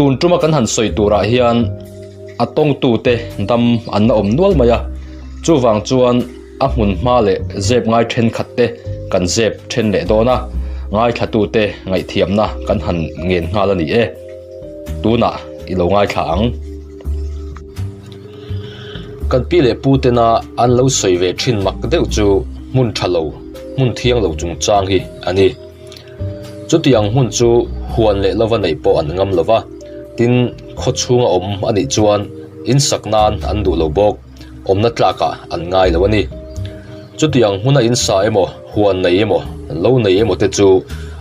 Tun tuma kan han sawi turah hian a tawngtute dam an la awm nual mai a, chuvang chuan a hmun hma leh zep ngai thenkhat te kan zep then leh dawn a, ngaithlatute ngaihthiamna kan han ngen nghal a ni e. Tunah i lo ngaithla ang. Kan pi leh pu tena an lo sawi ve thin mak deuh chu hmun tha lo, hmun thiang lo chungchang hi a ni. Chutiang hmun chu huan leh lova neih pawh an ngam lo va, tin khaw chhunga awm a nih chuan in sak nan an duh lo bawk, awmna tlakah an ngai lo a ni. Chutiang hmuna in sa emaw, huan nei emaw, lo nei emaw te chu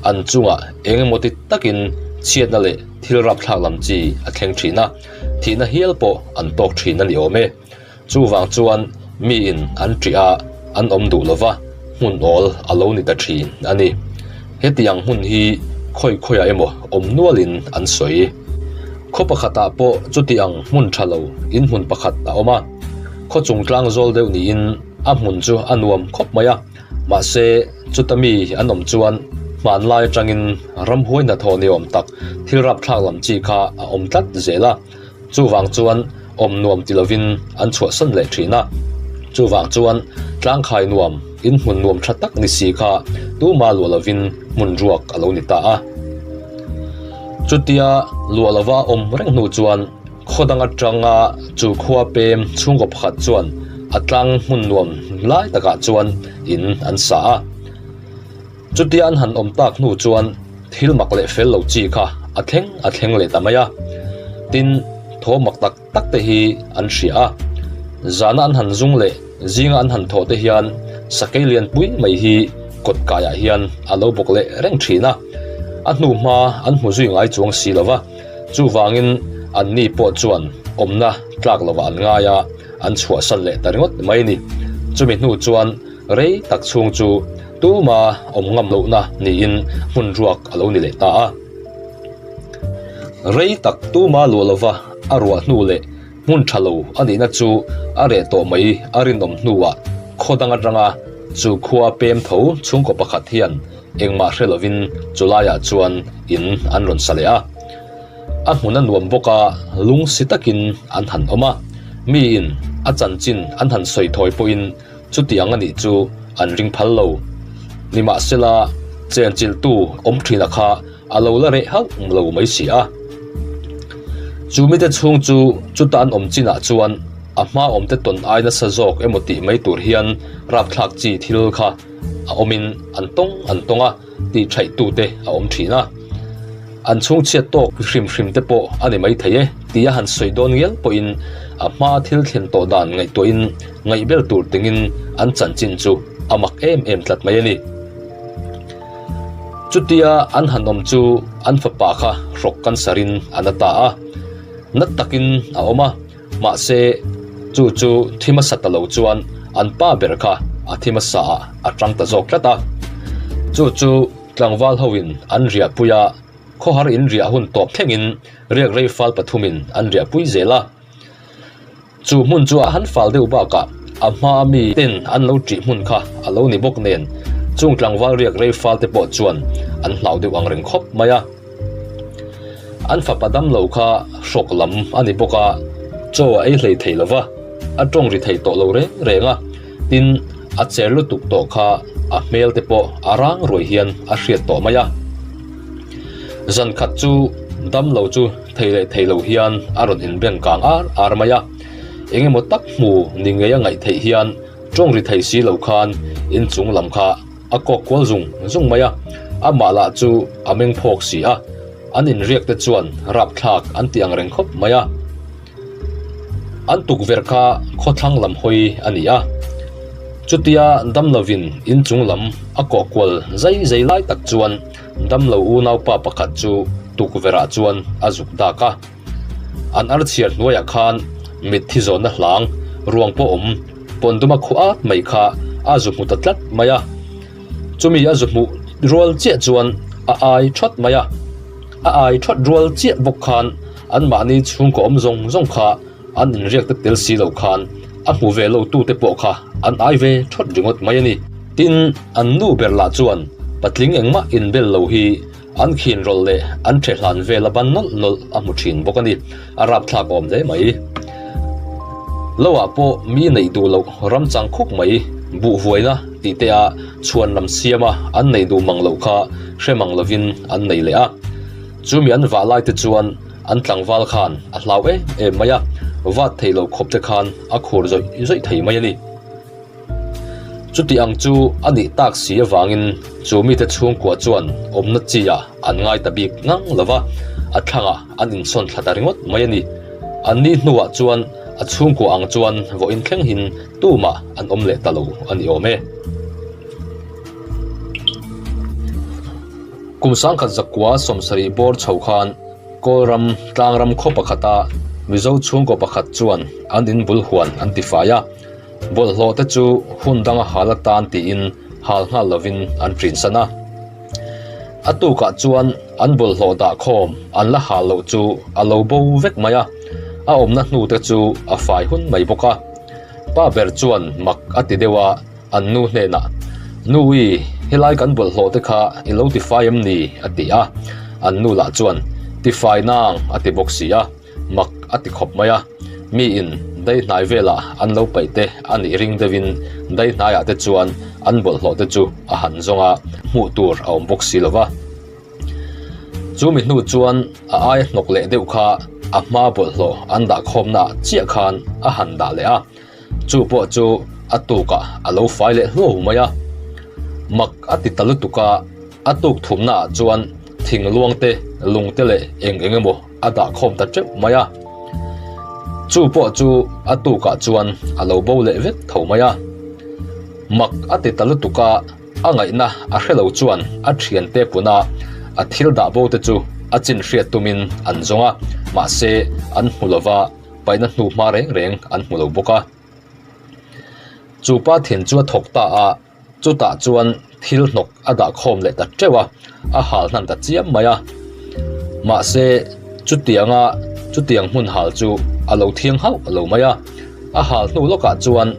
an chungah eng emaw ti takin chhiatna leh thil rapthlak lam chi a thleng thin a, thihna hial pawh an tawk thin a ni awm e. Chuvang chuan miin an ṭih a, an awm duh lo va, hmun awl a lo ni ta ṭhin a ni. Hetiang hmun hi khawi khawiah emaw awm nualin an sawi. Khaw pakhatah pawh chuti ang hmun ṭha lo in hmun pakhat a awm a, khaw chung tlang zawl deuh niin a hmun chu a nuam khawp mai a, mahse chuta mi an awm chuan hmanlai aṭangin ramhuai hnathawh ni awm tak thil rapthlak lam chi kha a awm tlat zel a. Chuvang chuan awm nuam ti lovin an chhuahsan leh thin a. Chuvang chuan tlangkhai nuam, in hmun nuam tha tak ni si kha tuma luah lovin hmun ruak a lo ni ta a. Chutia luah lova awm reng hnu chuan khaw dang atanga chu khua pem chhungkaw pakhat chuan a tlang hmun nuam lai takah chuan in an sa a. Chutia an han awm tak hnu chuan thil mak leh fel lo chi kha a thleng a thleng leh ta mai a. Tin, thaw mak tak tak te hi an hria a. Zana an han zung leh zinga an han thawh te hian sakei lian pui mai hi kawt kaiah hian a lo bawk leh reng thin a. A hnu hma an hmu zui ngai chuang si lo va. Chuvangin anni pawh chuan awmna tlak lovah an ngai a, an chhuahsan leh ta ringawt mai a ni. Chumi hnu chuan rei tak chhung chu Tuma awm ngam lohna niin hmun ruak a lo ni leh ta a. Rei tak tuma luah lova a ruah hnu leh hmun tha lo a nihna chu a reh tawh mai a rinawm hnuah khaw dang atanga chu khua pem tho chhungkaw pakhat hian engmah hre lovin chu laiah chuan in an rawn sa leh a. A hmun a nuam bawk a, lung si takin an han awm a. Miin a chanchin an han sawi thawi pawhin Chutiang a nih chu an ring phal lo. Nimahsela, chenchilhtu awm thina kha a lo la reh hauh lo mai si a. Chu mite chhung chu chuta an awm chinah chuan a hma awmte tawn ai nasa zawk emaw tih mai tur hian rapthlak chi thil kha a awmin an tawng an tawng a. tih thaih tute a awm thin a, an chhungchhiat tawk hrim hrim te pawh a ni mai thei e tia han sawi dawn ngial pawhin a hma thil thlen tawh dan ngaihtuahin ngaihbel tur tingin an chanchin chu a mak em em tlat mai a ni. Chutia an han awm chu an fapa kha hrawk cancer in a na ta a, nat takin a awm a, Mahse, chu chu thi hmasa ta lo chuan an pa ber kha a thi hmasa ah a tang ta zawk tlat a. Chu chu tlangval hoin an riahpui a, khawhar in riah hun tawp thlengin riak rei fal pathumin an riahpui zel a. Chu hmun chu a han fal deuh bakah a hma mi ten an lo ṭih hmun kha a lo ni bawk nen, chung tlangval riak rei fal te pawh chuan an hlau deuh ang reng khawp mai a. An fapa dam lo kha hrawk lam a ni bawk a, chaw a ei hlei thei lo va, a tawng ri thei tawh lo reng reng a, tin a cher lutuk tawh kha a hmel te pawh a rang ruai hian a hriat tawh mai a. Zan khat chu dam lo chu thei leh thei lo hian a rawn inbeng kang ar ar mai a, eng emaw tak hmu ni ngei a ngaih theih hian tawng ri thei si lo khan inchung lam kha A kawk kual zung zung mai a, amah lah chu a meng phawk si a, an inriak te chuan rapthlak an ti ang reng khawp mai a. An tukverh kha khawthlang lam hawi a ni a, chutia damlovin inchung lam a kawh kual zai zai lai tak chuan damlo unaupa pakhat chu tukverhah chuan a zuk dak a. An ar chhiar hnuaiah khan mitthi zawnna hlang ruang pawh awm pawnduma khuh at mai kha a zu hmu ta tlat mai a. Chumi a zu hmuh rual chiah chuan a ai thawt mai a. A ai thawt rual chiah bawk khan anmahni chhungkaw awm zawng zawng kha an inriak te tel si lo khan a hmu ve lo tute pawh kha an ai ve thawt ringawt mai a ni. Tin, an nu ber lah chuan patling engmah inbel lo hi. An khin rawlh leh an ṭhe hlan vel a ban nawlh nawlh a hmu ṭhin bawk a ni. A rapthlak awm hle mai. Lo ah pawh mi neih duh loh ram chang khuk mai, buh vuaina tih te a chhuan lam siam a an neih duh mang loh kha hre mang lovin an nei leh a. Chumi an vah lai te chuan an tlangval khan a hlau em em mai a, vat thei lo khawp te khan a khur zawih zawih thei mai a ni. Chuti ang chu a nih tak si avangin chu mite chhungkua chuan awmna chi ah an ngai ta bik ngang lo va, a thlangah an insawn thla ta ringawt mai a ni. An ni hnuah chuan a chhungkua ang chuan vawiin thleng hin tumah an awm leh ta lo a ni awm e. Kum sangkhat zakua sawmsarih bawr chho khan Kawlram tlangram khaw pakhata Mizo chhungkaw pakhat chuan an inbul huan an tifai a. Bawlhhlawh te chu hun danga hal atan tiin hal nghal lovin an ṭinsan a. A tukah chuan an bawlhhlawh dah khawm an la hal loh chu a lo bo vek mai a, a awmna hnu te chu a fai hun mai bawk a. Pa ber chuan mak a ti deuh a, an nu hnenah, Nu-i, helai kan bawlhhlawh te kha i lo tifai em ni? a ti a. An nu lah chuan, Tifai nang a ti bawk si a. Mak a ti khawp mai a, mi in dai hnai velah an lo paih te a nih ring deuhin dai hnaiah te chuan an bawlhhlawh te chu a han zawng a, hmuh tur a awm bawk si lo va. Chu mi hnu chuan a aia hnawk leh deuh kha a hma bawlhhlawh an dah khawmna ah chiah khan a han dah leh a, chu pawh chu a tukah a lo fai leh hluau mai a. Mak a ti ta lutuk a, a tuk thumna ah chuan thing luang te, lung te leh eng eng emaw a dah khawm ta teuh mai a. Chu pawh chu a tukah chuan a lo bo leh vek tho mai a. Mak a ti ta lutuk a, a ngaihna a hre lo chuan a thiante puna a thil dah bo te chu a chin hriat tumin an zawng a, mahse an hmu lova, paihna hnu hma reng reng an hmu lo bawk a. Chu pa thin chu a thawk ta a. Chutah chuan thil hnawk a dah khawm leh ta teuh a, a hal hnan ta chiam mai a. Mahse, chutianga chutiang hmun hal chu a lo thiang hauh lo mai a. A hal hnu lawkah chuan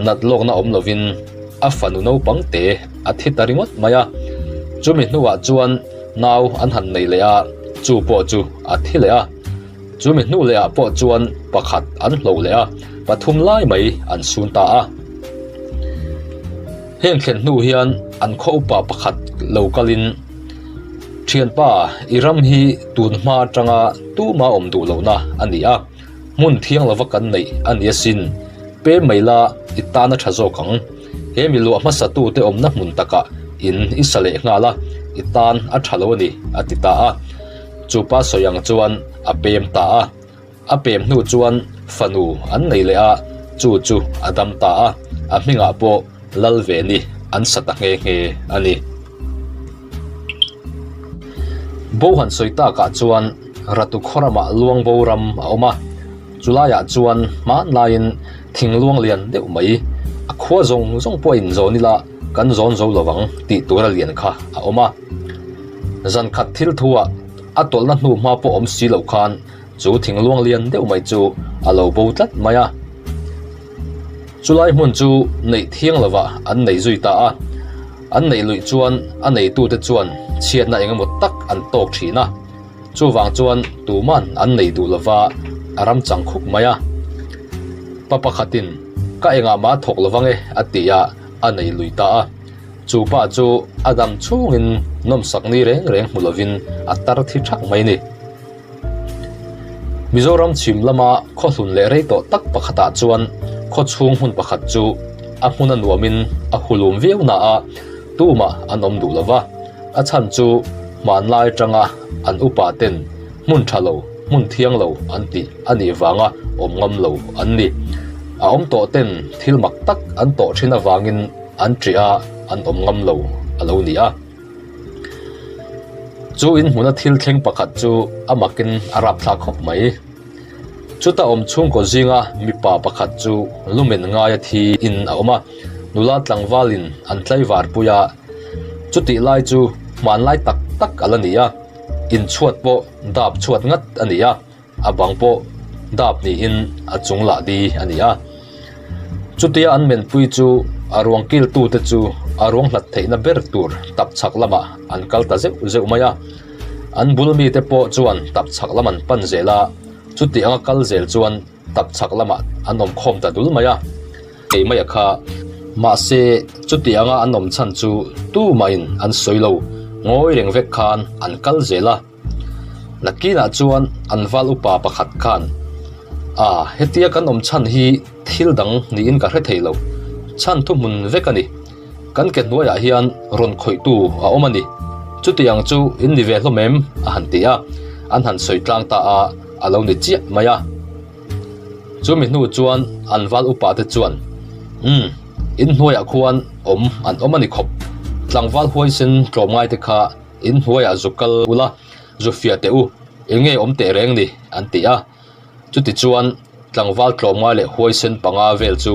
nat lawkna awm lovin a fanu naupang te a thi ta ringawt mai a. Chumi hnuah chuan nau an han nei leh a, chu pawh chu a thi leh a. Chumi hnu leh ah pawh chuan pakhat an hloh leh a, pathum lai mai an sun ta a. Heng thlen hnu hian an khaw upa pakhat lo kalin, Thianpa, i ram hi tun hma atanga tuma awm duh lohna a ni a, hmun thiang lova kan neih a ni asin, pem mai la i tan a tha zawk ang. He mi luah hmasa tute awmna hmun takah in i sa leh nghal a, i tan a tha lo a ni, a ti ta a. Chu pa sawi ang chuan a pem ta a, a pem hnu chuan fanu an nei leh a, chu chu a dam ta a, a hmingah pawh Lalveni an sa ta nghe nghe a ni. Bo han sawi takah chuan Ratu khaw ramah Luangbo ram a awm a, chulaiah chuan hmanlaiin thingluang lian deuh mai, a khua zawng zawng pawh a inzawn ila kan zawn zo lovang tih tura lian kha a awm a. Zan khat thil thu ah a tawlhna hnu hma pawh awm si loh khan chu thingluang lian deuh mai chu a lo bo tlat mai a. Chulai hmun chu neih thiang lovah an nei zui ta a, an neih luih chuan a neitute chuan chhiatna eng emaw tak an tawk thin a, chuvang chuan tuman an nei duh lova a ram chang khup mai a. Pa pakhatin ka engah mah thawk lovang e a ti a, a nei lui ta a. Chu pa chu a dam chhungin nawmsak ni reng reng hmu lovin a tar thi thak mai ni. Mizoram chhim lama khaw hlun leh rei tawh tak pakhatah chuan khaw chhung hmun pakhat chu a hmun a nuamin a hulum viau na a, tumah an awm duh lova. A chhan chu hmanlai atanga an upa ten hmun tha lo, hmun thiang lo an tih a nih vanga awm ngam lo an ni. A awm tawh ten thil mak tak an tawh thin avangin an ṭih a, an awm ngam lo a lo ni a. Chu in hmuna thil thleng pakhat chu a makin a rapthlak khawp mai. Chuta awm chhungkaw zinga mipa pakhat chu lumen ngaia thi in a awm a, nula tlangvalin an tlaivar pui a, chutih lai chu hmanlai tak tak a la ni a, inchhuat pawh dap chhuat ngat a ni a. A bang pawh dap niin a chung lah di a ni a. Chutia an menpui chu a ruang kiltute chu a ruang hlat theihna ber tur tap chhak lamah an kal ta zeuh zeuh mai a. An bul mite pawh chuan tapchhak lam an pan zel a, chuti anga kal zel chuan tapchhak lamah an awm khawm ta dul mai a, kei maia kha. Mahse, chuti anga an awm chhan chu tumahin an sawi lo, ngawi reng vek khan an kal zel a. Nakinah chuan an val upa pakhat khan, A, hetia kan awm chhan hi thil dang niin ka hre thei lo, chhan thuhmun vek a ni. Kan ke hnuaiah hian rawn khawihtu a awm a ni. Chuti ang chu in ni ve hlawm em? a han ti a, an han sawi tlang ta a, a lo ni chiah mai a. Chumi hnu chuan an val upa te chuan, Umm, in hnuaiah khuan awm an awm a ni khawp. Tlangval huaisen tlawmngai te kha in hnuaiah zu kal ula, zu fiah teh u, eng nge awm teh reng ni? an ti a. Chutichuan, tlangval tlawmngai leh huaisen panga vel chu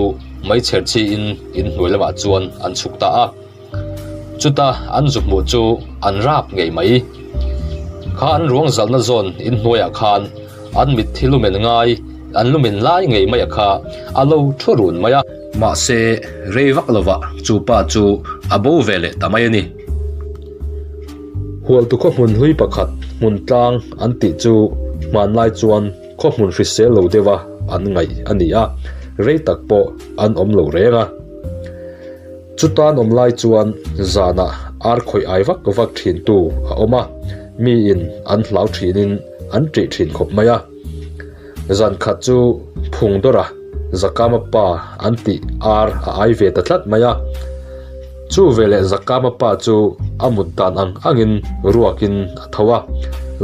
meichher chhiin in hnuai lamah chuan an chhuk ta a. Chuta an zu hmuh chu an rap ngei mai. Kha an ruang zalhna zawn in hnuaiah khan an mitthi lumen ngai, an lumen lai ngei mai a kha a lo thu run mai a. Mahse, rei vak lovah chu pa chu a bo ve leh ta mai a ni. Hualtu khaw hmun hlui pakhat hmun tlang an tih chu hmanlai chuan khaw hmun hrisel lo deuha an ngaih a ni a, rei tak pawh an awm lo reng a. Chutan awm lai chuan zanah ar khawih ai vak vak thintu a awm a, miin an hlau thinin an ṭih thin khawp mai a. Zan khat chu phung dawrh a, Zakama pa an tih ar a ai ve ta tlat mai a. Chu veleh Zakama pa chu a mut dan ang angin ruakin a tho a,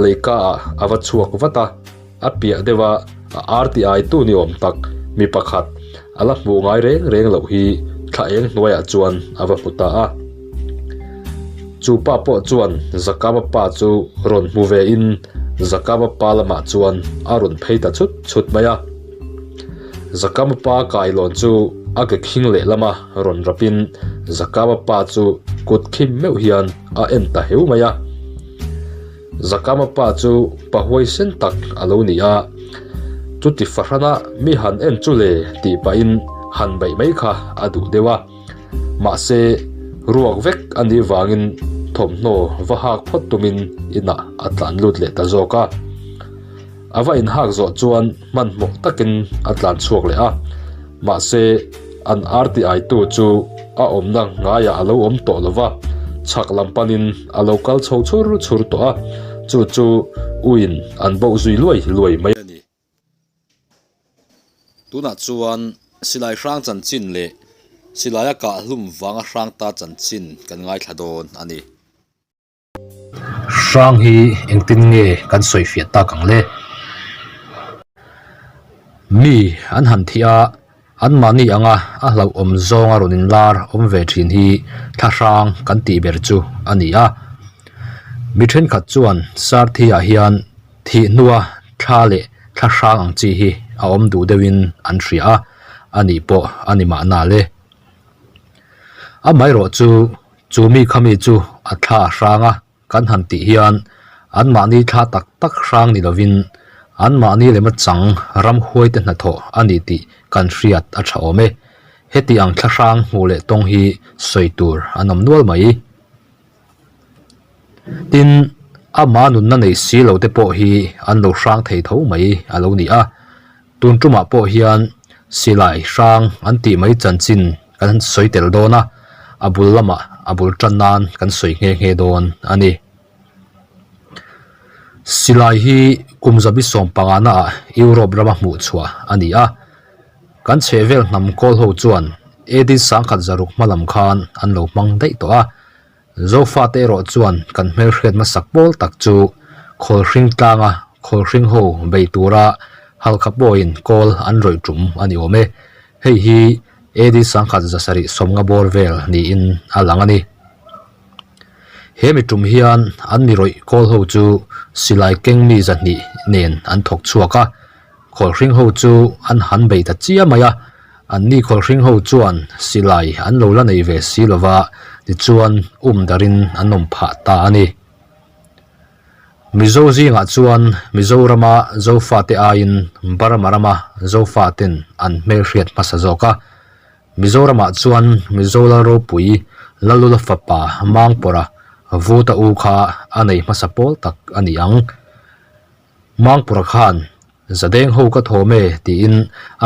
leika ah a va chhuak vat a, a piah deuh a a ar ti aitu ni awm tak mi pakhat a la hmuh ngai reng reng loh hi thla eng hnuaiah chuan a va hmu ta a. Chu pa pawh chuan Zakama pa chu rawn hmu ve in Zakama pa lamah chuan a rawn phei ta chhut chhut mai a. Zakama pa kailawn chu a ke khing lehlama rawn rapin Zakama pa chu kut khim meuh hian a en ta heu mai a. Zakama pa chu pa huaisen tak a lo ni a, chuti fahrana mi han en chu le tih pahin han beih mai kha a duh deuh a. Mahse, ruak vek a nih vangin thawmhnaw va hak phawt tumin inah a tlan lut leh ta zawk a. A va inhak zawh chuan hmanhmawh takin a tlan chhuak leh a, mahse an RTI-tu chu a awmna ngaiah a lo awm tawh lo va, chhak lam panin a lo kal chho chhur chhur tawh a, chu chu uiin an boh zui luai luai mai a ni. Tunah chuan silai hrang chanchin leh silaia kah hlum vanga hrang ta chanchin kan ngaithla dawn a ni. Hrang hi engtin nge kan sawi fiah tak ang le? Mi an han thih a, anmahni anga a hlauhawm zawnga rawn inlar awm ve thin hi thla hrang kan tih ber chu a ni a. Mi thenkhat chuan Sarthi-ah hian thih hnua thla leh thla hrang ang chi hi a awm duh deuhin an hria a, a nih pawh a ni mahna le. Amaherawhchu chu Chu mi kha mi chu a thla a hrang a, kan han tih hian anmahni thla tak tak hrang ni lovin anmahni lema chang ramhuaite hnathawh a ni tih kan hriat a tha awm e. Heti ang thla hrang hmuh leh tawng hi sawi tur an awm nual mai. Tin, ama nunna nei si lo te pawh hi an lo hrang thei tho mai a lo ni a. Tun tumah pawh hian silai hrang an tih mai chanchin kan sawi tel dawn a, a bul lamah a bul tan nan kan sawi nghe nghe dawn a ni. Silai hi kum zabi sawmpangana ah Europe rama hmuh chhuah a ni a, kan chhehvel hnam kawl ho chuan AD 1100 hma lam khan an lo hmang daih tawh a, Zofate erawh chuan kan hmelhriat hmasak pawl tak chu Khawlhring tlanga Khawlhring ho bei tura Halkha pawhin kawl an rawih tum a ni awm e. Hei hi AD 1770 bawr vel niin a lang a ni. He mi tum hian an mi rawih kawl ho chu silai keng mi 200 nen an thawk chhuak a. Khawlhring ho chu an han bei ta chiah mai a, anni khawlhring ho chuan silai an lo la nei ve si lo va, tichuan um darin an awm phah ta a ni. Mizo zingah chuan Mizorama Zofate aiin Burma rama Zofaten an hmelhriat hmasa zawk a, Mizoramah chuan Mizo Lalropui Lalula fapa Mangpawrha. Vuta u kha a nei hmasa pawl tak a ni ang. Mangpura khan Zadeng ho ka thawm e tiin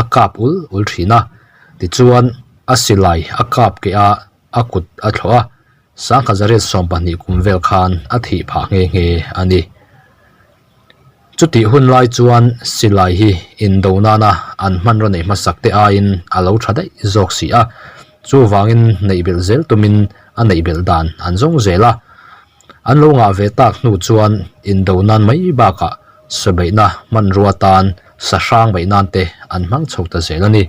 a kap ul ul thin a, tichuan a silai a kap keh a, a kut a thlawh a, sangha zariat 12 kum vel khan a thih phah nghe nghe a ni. Chutih hun lai chuan silai hi indo nana an hmanraw neih hmasak te aiin a lo tha daih zawk si a, chuvangin neih belh zel tumin a neih belh dan an zawng zel a. An lo ngah ve tak hnu chuan indo nan mai bakah sabeihna hmanrua tan sa hrang beih nan te an hmang chho ta zel a ni.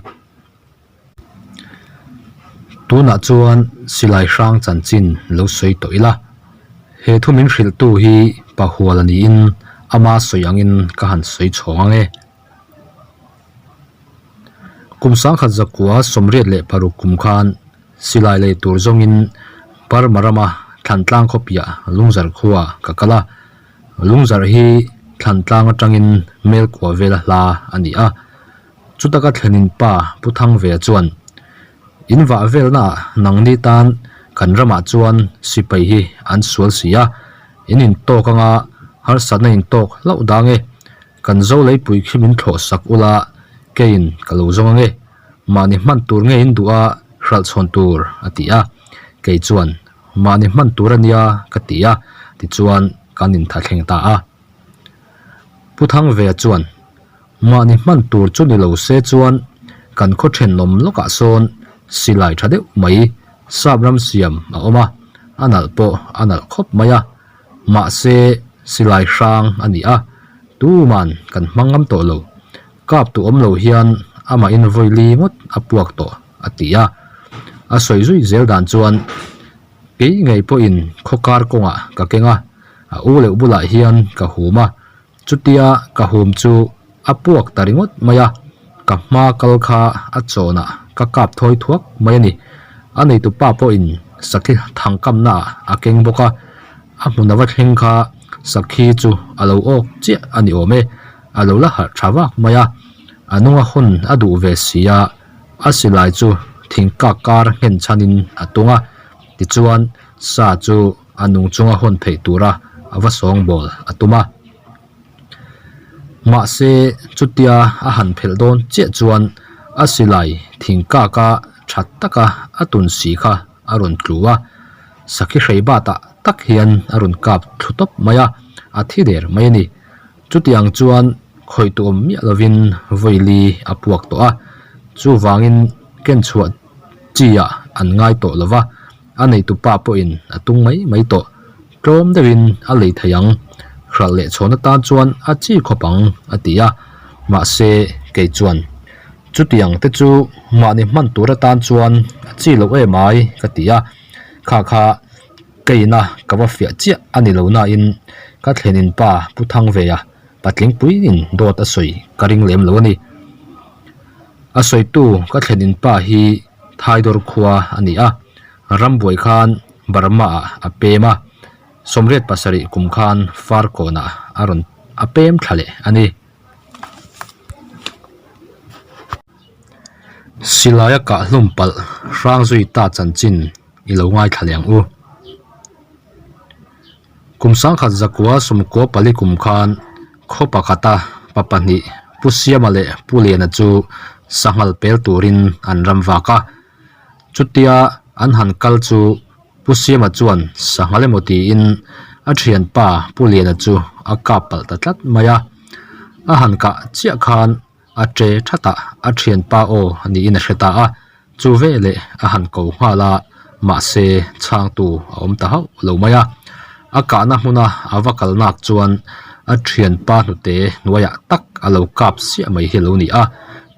Tunah chuan silai hrang chanchin lo sawi tawh ila, he thu min hrilhtu hi Pahual a niin ama sawi angin ka han sawi chhawng ang e. Kum sangkhat zakua 86 kum khan silai lei tur zawngin Burma rama Thlantlang khawpiah Lungzar khua ka kal a, Lungzar hi Thlantlang atangin Melkua vela hla a ni a. Chutaka thlenin pa Pu Thangvea chuan, In vah velnaah nangni tan kan ramah chuan sipai hi an sual si a, in intawk anga harsatna intawk hlauh dang e. Kan zo leipui khi min thlawh sak ula keiin ka lo zawng ange. Mahni hman tur nge in duh a hralh chhawn tur a ti a. Kei chuan, Mahni hman tur a nia ka ti a, tichuan kan inthathleng ta a. Pu Thangvea chuan, Mahni hman tur chu ni lo se chuan kan khaw thenawm lawkah sawn silai tha deuh mai sap ram siam a awm a, a nalh pawh a nalh khawp mai a, mahse silai hrang a ni a, tuman kan hmang ngam tawh lo, kap tu awm lo hian amahin vawili ngawt a puak tawh a ti a, a sawi zui zel dan chuan kei ngei pawhin khaw kar kawngah ka keng a, a u leuh bulah hian ka hum a. Chutia ka hum chu a puak ta ringawt mai a, ka hma kal kha a chawnah ka kap thawi thuak mai a ni. A neitu pa pawhin sakhi thangkamna ah a keng bawk a, a hmun ava thleng kha sakhi chu a lo awk chiah a ni awm e, a lo la harh tha vak mai a, a nunga hawn a duh ve si a, a silai chu thingkak kar nghen chhanin a tung a, tichuan sa chu a nung chunga hawn theih tura a va sawngbawl a tum a. Mahse, chutia a han phelh dawn chiah chuan a silai thing kaka tha taka a tun si kha a rawn tlu a, sakhi hrei batah tak hian a rawn kap thlu tawp mai a, a thi der mai a ni. Chutiang chuan khawih tu awm miah lovin vawili a puak tawh a, chuvangin ken chhuah chi ah an ngai tawh lo va. A neitu pa pawhin a tung mai mai tawh. Tlawm deuhin a lei thei ang. Hralh leh chhawn atan chuan a chi khawp ang, a ti a. Mahse, kei chuan, Chutiang te chu mahni hman tur atan chuan a chi loh em ai, ka ti a. Kha kha keina ka va fiah chiah a ni lo nain ka thlenin pa Pu Thangvea patling puiin dawt a sawi ka ring lem lo a ni. A sawitu ka thlenin pa hi Thaidawr khua a ni a, rambuai khan Burma ah a pem a, 87 kum khan Farkawnah a rawn a pem thla leh a ni. Silaia kah hlum palh hrang zui ta chanchin i lo ngaithla leh ang u. Kum 1994 kum khan khaw pakhata pa pahnih Pu Siama leh Pu Liana chu sanghal pel turin an ram vak a. Chutia an han kal chu Pu Siama chuan sanghal emaw tiin a thianpa Pu Liana chu a kap palh ta tlat mai a. A han kah chiah khan a che that a, a thianpa aw niin a hre ta a. Chu veleh a han ko nghal a, mahse chhangtu a awm ta hauh lo mai a. A kahna hmuna a va kal nak chuan a thianpa hnute hnuaiah tak a lo kap siah mai hi a lo ni a,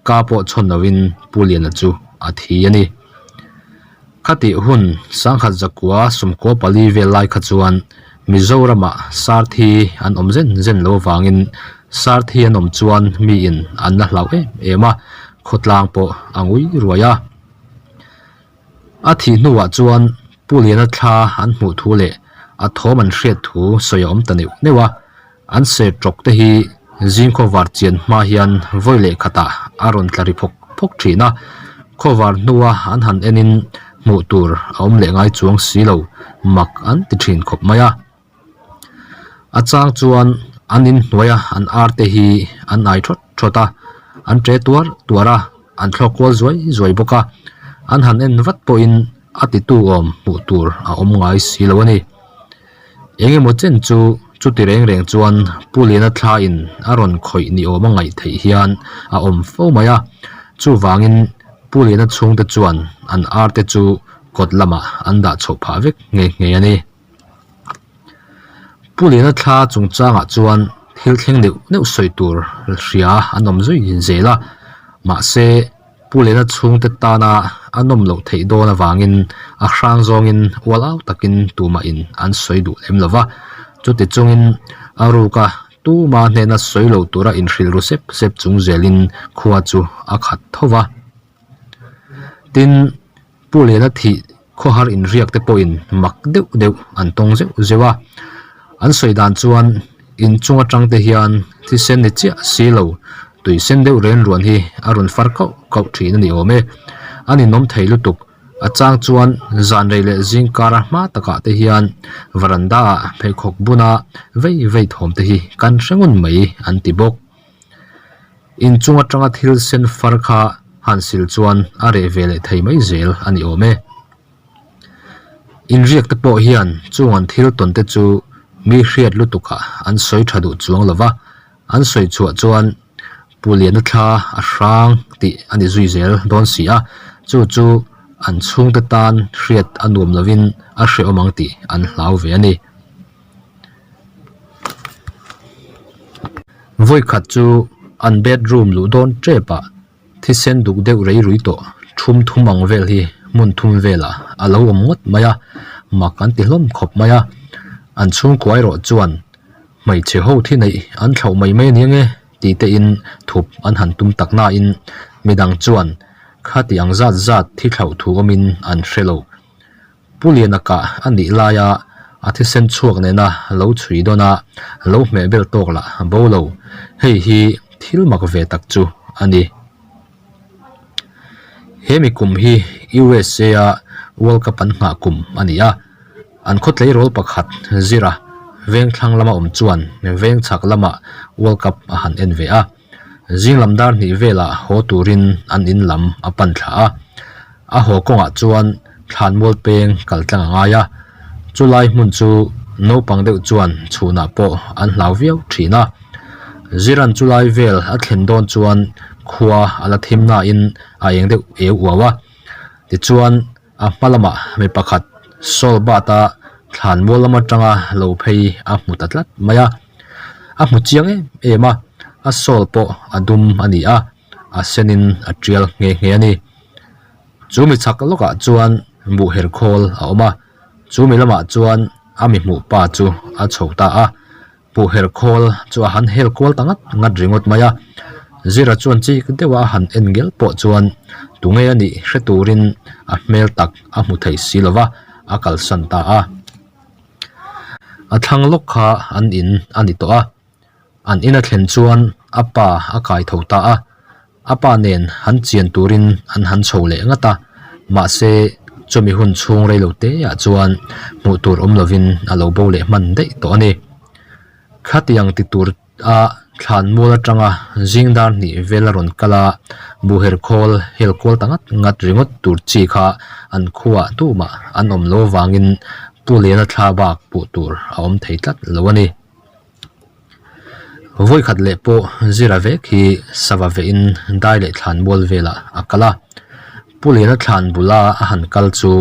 ka pawh chhawn lovin Pu Liana chu a thi a ni. Khatih hun 1994 vel lai kha chuan Mizoramah sarthi an awm zen zen lo avangin sarthi an awm chuan miin an la hlau em em a, khawtlang pawh a ngui ruai a. A thih hnuah chuan Pu Liana thla an hmuh thu leh a thawm an hriat thu sawi a awm ta neuh neuh a. An ser tawk te hi zing khawvar chian hma hian vawi leh khatah a rawn tla ri phawk phawk thin a, khawvar hnua an han enin Hmuh tur a awm leh ngai chuang si lo, mak an ti thin khawp mai a. A chang chuan an inhnuaia an ar te hi an ai thawt thawt a, an ṭe tuar tuar a, an thlawk kual zuai zuai bawk a, an han en vat pawhin a titu awm hmuh tur a awm ngai si lo a ni. Eng emaw chen chu chuti reng reng chuan Pu Liana thla in a rawn khawih ni awm a ngaih theih hian a awm fo mai a, chuvangin Pu Liana chhungte chuan an ar te chu kawt lamah an dah chhoh phah vek nghe nghe a ni. Pu Liana thla chungchangah chuan thil thleng neuh neuh sawi tur hria an awm zui zel a, mahse Pu Liana chhungte tana a nawm loh theih dawn avangin a hrang zawngin ual au takin tumahin an sawi duh lem lo va, chuti chungin a ruka tuma hnena sawi lo tura inhrilh ru sep sep chung zelin khua chu a khat tho va. Tin, Pu Liana thih khawhar inriak te pawhin mak deuh deuh an tawng zeuh zeuh a, an sawi dan chuan inchung atang te hian thisen ni chiah si lo tui sen deuh ren ruan hi a rawn far kauh kauh thin a ni awm e. A ninawm thei lutuk, a chang chuan zan rei leh zing kara hma takah te hian varanda ah pheikhawk buna vei vei thawm te hi kan hre ngun mai an ti bawk. Inchung atanga thil sen far kha han sil chuan a reh ve leh thei mai zel a ni awm e. Inriak te pawh hian chung an thil tawn te chu mi hriat lutukah an sawi tha duh chuang lo va, an sawi chhuah chuan Pu Liana thla a hrang tih a ni zui zel dawn si a, chu chu an chhungte tan hriat a nuam lovin a hrehawm ang tih an hlau ve a ni. Vawikhat chu an bedroom luh dawn tep ah thisen duk deuh rei rui tawh thum thum ang vel hi hmun thum velah a lo awm ngawt mai a, mak an ti hlawm khawp mai a, an chhungkua erawh chuan hmeichhe ho thi neih an thlauh mai mai ania nge tih te in thup an han tum tak nain midang chuan khati ang zat zat thi thlauh thu awmin an hre lo. Pu Liana kah a nih laia a thisen chhuak nena lo chhui dawn a, lo hmeh bel tawk lah a bo lo. Hei hi thil mak ve tak chu a ni. He mi kum hi USA a World Cup an nghah kum a ni a, an khaw tleirawl pakhat zira veng thlang lama awm chuan veng chhak lamah World Cup a han en ve a. Zing lam dar hnih velah haw turin an in lam a pan thla a, a haw kawngah chuan thlanmual peng kal tlang a ngai a, chulai hmun chu naupang deuh chuan chhunah pawh an hlau viau thin a. Ziran chulai vel a thlen dawn chuan khua a la thim nain a eng deuh eu uau a, tichuan A hma lamah mi pakhat Saul Bat-a thlanmual lam atanga lo phei a hmu ta tlat mai a, a hmu chiang em em a, a Saul pawh a dum a ni a, a senin a tial nghe nghe a ni. Chu mi chhak lawkah chuan buhher khawl a awm a, chu mi lamah chuan a mi hmuh pa chu a chho ta a. Puhher khawl chu a han hel kual ta ngat ngat ringawt mai a, Zira chuan chik deuha a han en ngel pawh chuan tunge a nih hre turin a hmel tak a hmu thei si lo va, a kalsan ta a. A thlang lawk kha an in a ni tawh a, an in a thlen chuan a pa a kai tho ta a. A pa nen han chian turin an han chho leh ngat a, mahse chumi hun chhung rei lo te ah chuan hmuh tur awm lovin a lo bo leh hman daih tawh a ni. Khatiang ti tur a thlan mual atanga zing dar hnih vel a rawn kal a, buher khawl hel kual ta ngat ngat ringawt tur chi kha an khuaah tumah an awm lo avangin Pu Liana thla bak puh tur a awm thei tlat lo a ni. Vawikhat leh pawh Zira vek hi sava vehin dai leh thlan mual velah a kal a. Pu Liana thlan bula a han kal chu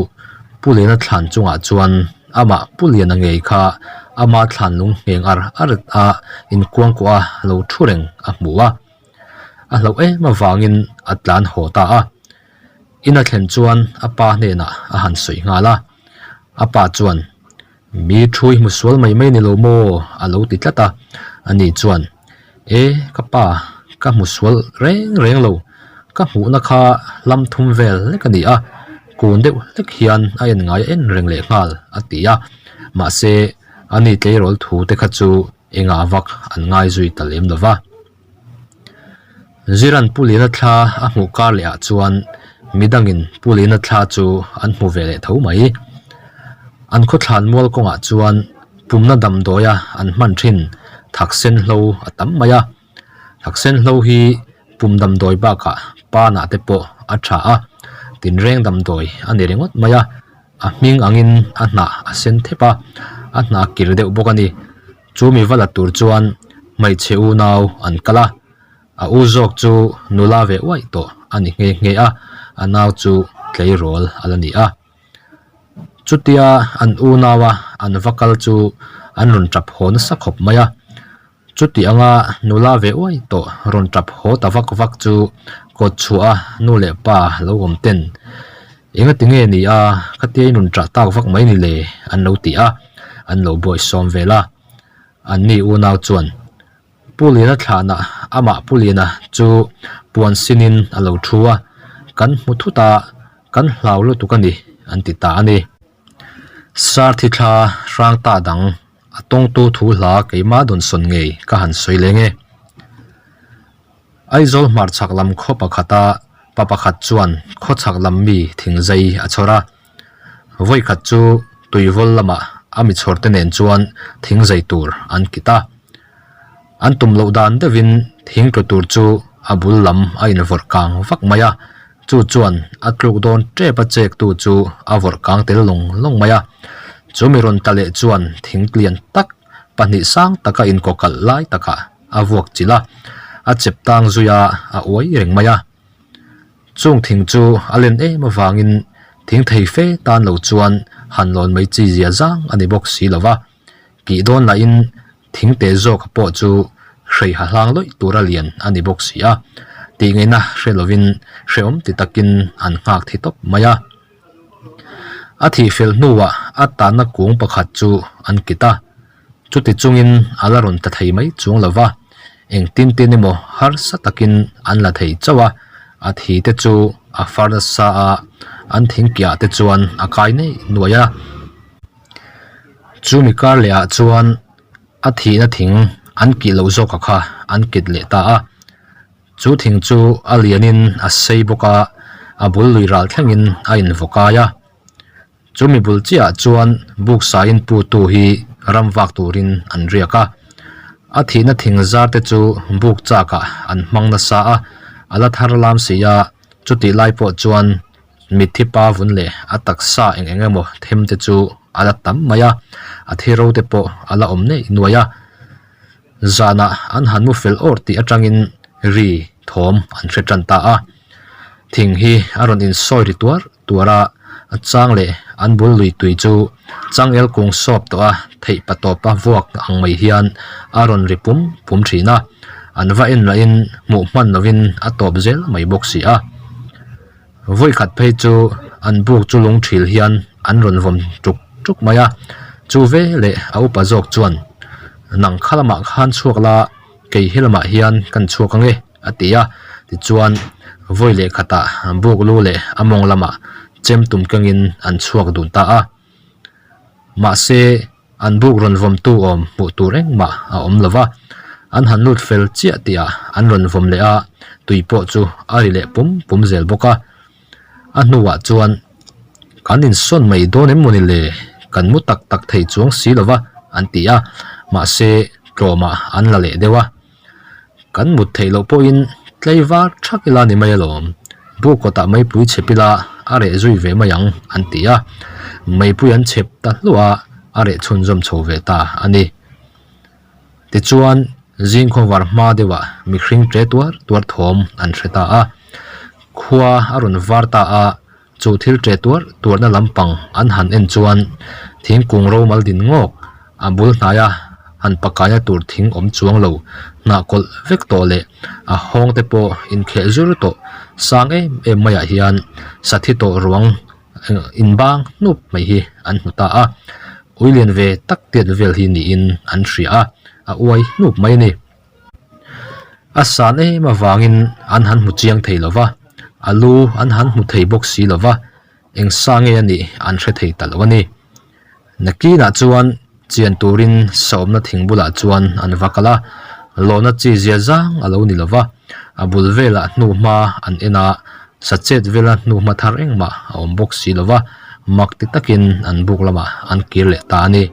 Pu Liana thlan chungah chuan amah Pu Liana ngei kha ama thlan lung ngheng ar ar a inkuangkuah a lo thu reng a hmu a. A hlauh em avangin a tlan haw ta a. In a thlen chuan a pa hnenah a han sawi nghal a. A pa chuan, Mi thu i hmu sual mai mai ni lo maw? a lo ti tlat a. Ani chuan, E, ka pa, ka hmu sual reng reng lo. Ka hmuhna kha hlam thum vel hlek a ni a, kun deuh hlek hian a en ngai en reng leh nghal, a ti a. Mahse, ani tleirawl thu te kha chu engah vak an ngai zui ta lem lo va. Ziran Pu Liana thla a hmuh kar leh ah chuan Midangin Pu Lina thla chu an hmu ve leh tho mai. An khawthlan mual kawngah chuan pumna damdawia an hman thin thaksen hlo a tam mai a. Thaksen hlo hi pum damdawi bakah panah te pawh a tha a, tinreng damdawi a ni ringawt mai a. A hming angin a hnah a sen thep a, a hnah kir deuh bawk a ni. Chu mi va la tur chuan hmeichhe unau an kal a, a u zawk chu nula ve uaih tawh a ni nghe nghe a, a nau chu tleirawl a la ni a. Chutia an unaua an va kal chu an rawn tap haw nasa khawp mai a. Chuti anga nula ve uai tawh rawn tap haw ta vak vak chu kawt chhuah a nu leh pa lo awm ten engati nge ni a khatia in rawn tah tak vak mai ni le an lo ti a, an lo buai sawm vel a. Anni unau chuan Pu Liana thlanah amah Pu Liana chu puan sinin a lo thu a, kan hmu thut a, kan hlau lutuk a ni an ti ta a ni. Sarthi thla hrang ta dang a tawngtu thu hla keimah dawnsawn ngei ka han sawi leng e. Aizawl hmarchhak lam khaw pakhata pa pakhat chuan khawchhak lam mi thingzai a chhawr a. Vawikhat chu tuivawl lamah a mi chhawrte nen chuan thingzai tur an kit a. An tum loh dan deuhin thing tlu tur chu a bul lam a invawrh kang vak mai a, chu chuan a tluk dawn tep a chek tu chu a vawrh kang tel lawng lawng mai a. Chu mi rawn ta leh chuan thing tlian tak pahnih sang taka inkawkalh lai takah a vuak chilh a, a chep tang zui a, a uai reng mai a. Chung thing chu a len em avangin thing thei fe tan lo chuan han lawn mai chi zia zang a ni bawk si lo va. Kih dawn lahin thing te zawka pawh chu hreiha hlang lawih tura lian a ni bawk si a, tih ngaihna hre lovin hrehawm ti takin an nghak thi tawp mai a. A thih fel hnuah a tanna kung pakhat chu an kit a, chuti chungin a la rawn ta thei mai chuang lo va, engtin tin emaw harsa takin an la thei chauh a, a thi te chu a far nasa a, an thing kiah te chuan a kai neih nuaih a. Chumi kar leh ah chuan a thihna thing an kih loh zawk a kha an kit leh ta a, chu thing chu a lianin a sei bawk a, a bul lui ral thlengin a invaw kai a. Chumi bul chiah ah chuan buk sain pu tu hi ram vak turin an riak a, a thihna thing zar te chu buk chak ah an hmang nasa a, a la thar lam si a, chutih lai pawh chuan Mitthi pa vun leh a taksa eng eng emaw them te chu a la tam mai a, a thi ro te pawh a la awm neih nuai a. Zanah an han mu fel awr tih atangin ri thawm an hre tan ta a. Thing hi a rawn insawi ri tuar tuar a, a chang leh an bul lui tui chu changel kung sawp tawh a theih pa tawpa vuak ang mai hian a rawn ri pum pum thin a, an va en lahin hmuh hman lovin a tawp zel mai bawk si a. Vawikhat phei chu an buk chu lung thil hian an rawn vawm tuk tuk mai a, chu ve leh a upa zawk chuan nang kha lamah khan chhuak la kei he lamah hian kan chhuak ang e a ti a, tichuan vawi leh khatah buk lu leh a mawng lamah chem tum kengin an chhuak dun ta a, mahse. An buk rawn vawmtu awm hmuh tur engmah a awm lo va, an han lut fel chiah tihah an rawn vawm leh a, tui pawh chu a ri leh pum pum zel bawk a. A hnuah chuan, Kan insawn mai dawn em mawni le? Kan mu tak tak thei chuang si lo va, an ti a, mahse tlawmah an la leh deuh a. Kan mut theih loh pawhin tlei var thak ila ni mai alawm. Buk kawtah meipui chhep ila a reh zui ve mai ang an ti a. Meipui an chhep ta hluah a, a reh chhunzawm chho ve ta a ni. Tichuan, zing khawvar hma deuhah mihring ṭe tuar tuar thawm an hre ta a. Khua a rawn var ta a, Chu thil ṭe tuar tuarna lampang an han en chuan thingkung romal din ngawk a bul hnaia han pakaina tur thing awm chuang lo hnah kawlh vek tawh leh a hawng te pawh inkheh zur tawh sang em em maiah hian sathi tawh ruang inbang hnup mai hi an hmu ta a, ui lian ve tak tiat vel hi niin an hria a, a uai hnup mai a ni. A san em avangin an han hmu chiang thei lo va, a lu an han hmu thei bawk si lo va, eng sa nge a nih an hre thei ta lo a ni. Nakinah chuan chian turin sawmna thing bulah chuan an va kal a, lawna chi zia zang a lo ni lo va, a bul velah hnuhma an en a. Sa chet vela hnuhma thar engmah a awm bawk si lo va, mak ti takin an buk lamah an kir leh ta a ni.